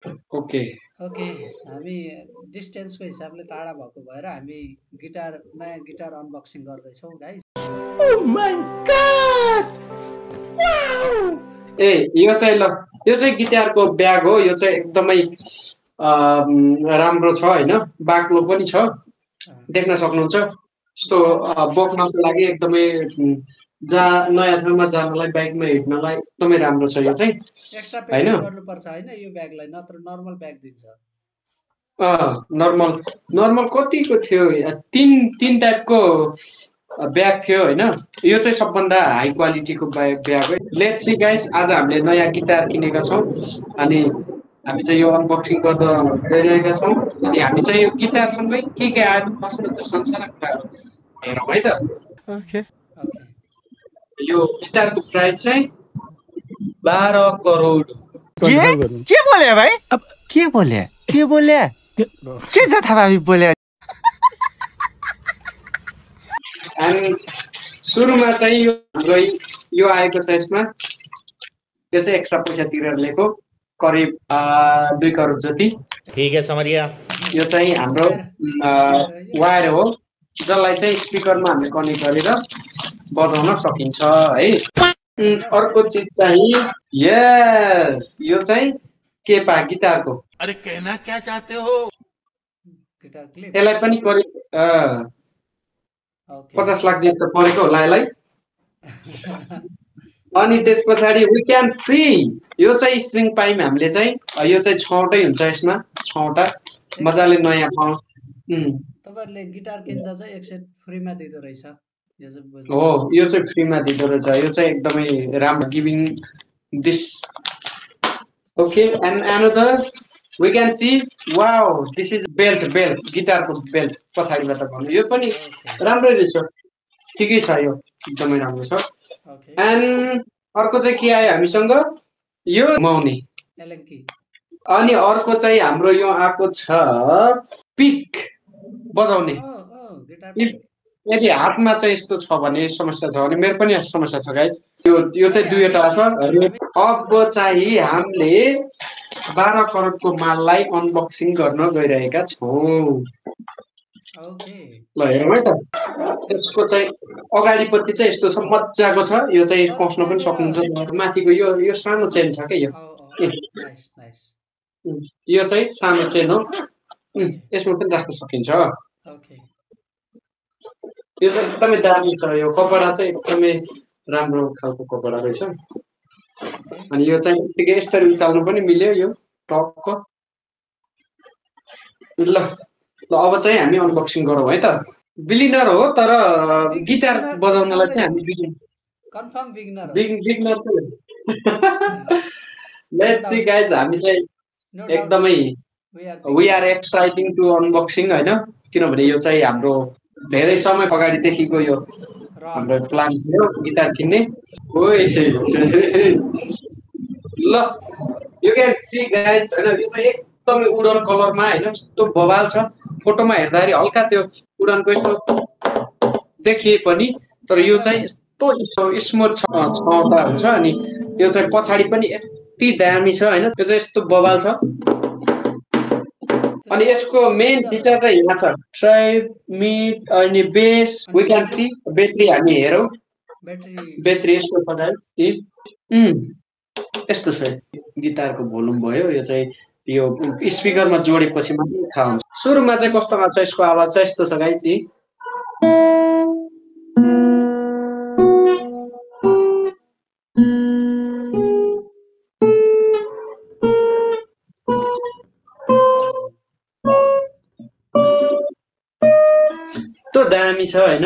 Okay. Okay, हामी डिस्टेन्सको हिसाबले टाढा भएको भएर हामी नयाँ गिटार अनबक्सिङ गर्दैछौँ गाइस। Oh my god! ए यो चाहिँ ल, यो चाहिँ गिटारको ब्याग हो। यो चाहिँ एकदमै राम्रो छ होइन, बाक्लो पनि छ, देख्न सक्नुहुन्छ। यस्तो बोक्नको लागि एकदमै जहाँ नयाँ ठाउँमा जानलाई, बाइकमा हिँड्नलाई एकदमै राम्रो छ यो चाहिँ एक्स्ट्रा होइन। पेमेन्ट गर्नुपर्छ होइन यो ब्यागलाई, नत्र नर्मल ब्याग दिन्छ। नर्मल नर्मल कतिको थियो, तिन तिन टाइपको ब्याग थियो होइन। यो चाहिँ सबभन्दा हाई क्वालिटीको ब्याग है। लेट्स सी गाइस, आज हामीले नयाँ गिटार किनेका छौँ अनि हामी चाहिँ यो अनबक्सिङ गर्दा गइरहेका छौँ। अनि हामी चाहिँ यो गिटारसँगै के आयो त कसो त संसारका कुराहरू हेरौँ है त। Okay. ओके, यो गिटारको प्राइस चाहिँ 12 करोड। के बोले भाइ? अब के बोले? के जथाभावी बोले? अनि सुरुमा चाहिँ यो हाम्रो यो आएको छ। यसमा यो चाहिँ एक्स्ट्रा पैसा तिरेर लिएको, करिब 2 करोड जति। ठीक है समझिया। यो चाहिँ हाम्रो वायर हो, जसलाई चाहिँ स्पिकरमा हामीले कनेक्ट गरेर बजाउन सकिन्छ है। अर्को चिज चाहिँ यस, यो चाहिँ के पा गिटारको। अरे कहना क्या चाहते हो? Guitar clip. यसलाई पनि करिब 50 लाख जस्तो परेको होला यसलाई। अनि त्यस पछाडि वी क्यान सी यो चाहिँ स्ट्रिङ पाइम। हामीले चाहिँ यो चाहिँ 6वटै हुन्छ, यसमा 6वटा मजाले नयाँ पाउँ। तपाईँहरूले गिटार किन्दा चाहिँ एक सेट फ्रीमा दिँदो रहेछ यो चाहिँ बुझ्नु। हो, यो चाहिँ फ्रीमा दिँदो रहेछ। यो चाहिँ एकदमै राम्रो, giving this. Okay, and another we can see wow, this is belt गिटारको बेल्ट पछाडिबाट भन्नु। यो पनि राम्रै रहेछ, ठिकै छ, यो एकदमै राम्रो छ। एन्ड अर्को चाहिँ के आयो हामीसँग, यो घुमाउने एलेङ्की। अनि अर्को चाहिँ हाम्रो यो आएको छ पिक बजाउने। यदि हातमा चाहिँ यस्तो छ भने समस्या छ भने, मेरो पनि समस्या छ गाइस। यो चाहिँ 2वटा छ। अब चाहिँ हामीले 12 करोडको माललाई अनबक्सिङ गर्न गइरहेका छौँ। ल हेरौँ है त। यसको चाहिँ अगाडिपट्टि चाहिँ यस्तो छ, मजाको छ। यो चाहिँ पस्न पनि सक्नुहुन्छ। माथिको यो सानो चेन छ क्या, यो चाहिँ सानो चेन हो, यसमा पनि राख्न सकिन्छ। यो चाहिँ एकदमै दामी छ। यो कपडा चाहिँ एकदमै राम्रो खालको कपडा रहेछ। अनि यो चाहिँ यतिकै यसरी उचाल्नु पनि मिल्यो यो टक्क। ल अब चाहिँ हामी अनबक्सिङ गरौँ है त। बिगिनर हो, तर गिटार बजाउनलाई चाहिँ हामी confirm beginner let's see guys, हामी चाहिँ एकदमै we are exciting to unboxing होइन। किनभने यो चाहिँ हाम्रो धेरै समय अगाडिदेखिको यो हाम्रो प्लान थियो गिटार किन्ने। ल यु क्यान सी गाइज होइन, यो चाहिँ एकदमै उडन कलरमा होइन, यस्तो बवाल छ। फोटोमा हेर्दाखेरि हल्का त्यो उडनको यस्तो देखिए पनि, तर यो चाहिँ यस्तो स्मुथ छवटा हुन्छ। अनि यो चाहिँ पछाडि पनि यति दामी छ होइन, यो चाहिँ यस्तो बवाल छ। अनि यसको मेन फिचर चाहिँ यहाँ छ, ट्राइब मिड अनि bass. We can see battery हामी हेरौँ, ब्याट्री यस्तो छ गाइस। यस्तो छ। गिटारको भोल्युम भयो, यो चाहिँ यो स्पिकरमा जोडेपछि मात्रै थाहा हुन्छ। सुरुमा चाहिँ कस्तो छ, यसको आवाज चाहिँ यस्तो छ गाइस। यस्तो दामी छ होइन।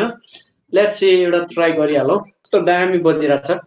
लेट्स सी एउटा ट्राई गरिहालौँ। यस्तो दामी बजिरहेको छ।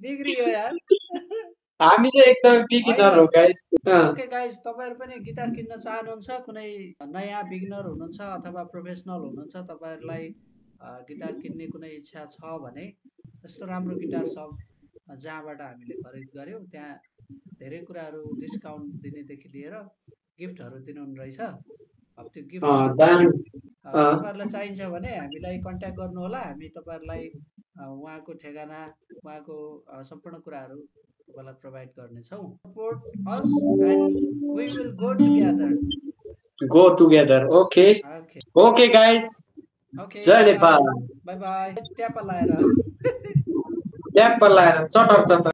बिग्रियो यार। हामी चाहिँ एकदमै बिगिनर हो गाइस। ओके गाइस, तपाईँहरू पनि गिटार किन्न चाहनुहुन्छ, कुनै नयाँ बिगिनर हुनुहुन्छ अथवा प्रोफेसनल हुनुहुन्छ, तपाईँहरूलाई गिटार किन्ने कुनै इच्छा छ भने यस्तो राम्रो गिटार सप जहाँबाट हामीले खरिद गऱ्यौँ त्यहाँ धेरै कुराहरू डिस्काउन्ट दिनेदेखि लिएर गिफ्टहरू दिनुहुने रहेछ। अब त्यो गिफ्ट तपाईँहरूलाई चाहिन्छ भने हामीलाई कन्ट्याक्ट गर्नुहोला। हामी तपाईँहरूलाई उहाँको ठेगाना, उहाँको सम्पूर्ण कुराहरू तपाईँलाई प्रोभाइड गर्नेछौँ। Support us and we will go together. Okay okay guys, जय नेपाल। Bye bye. ट्याप लाएर चटर चटर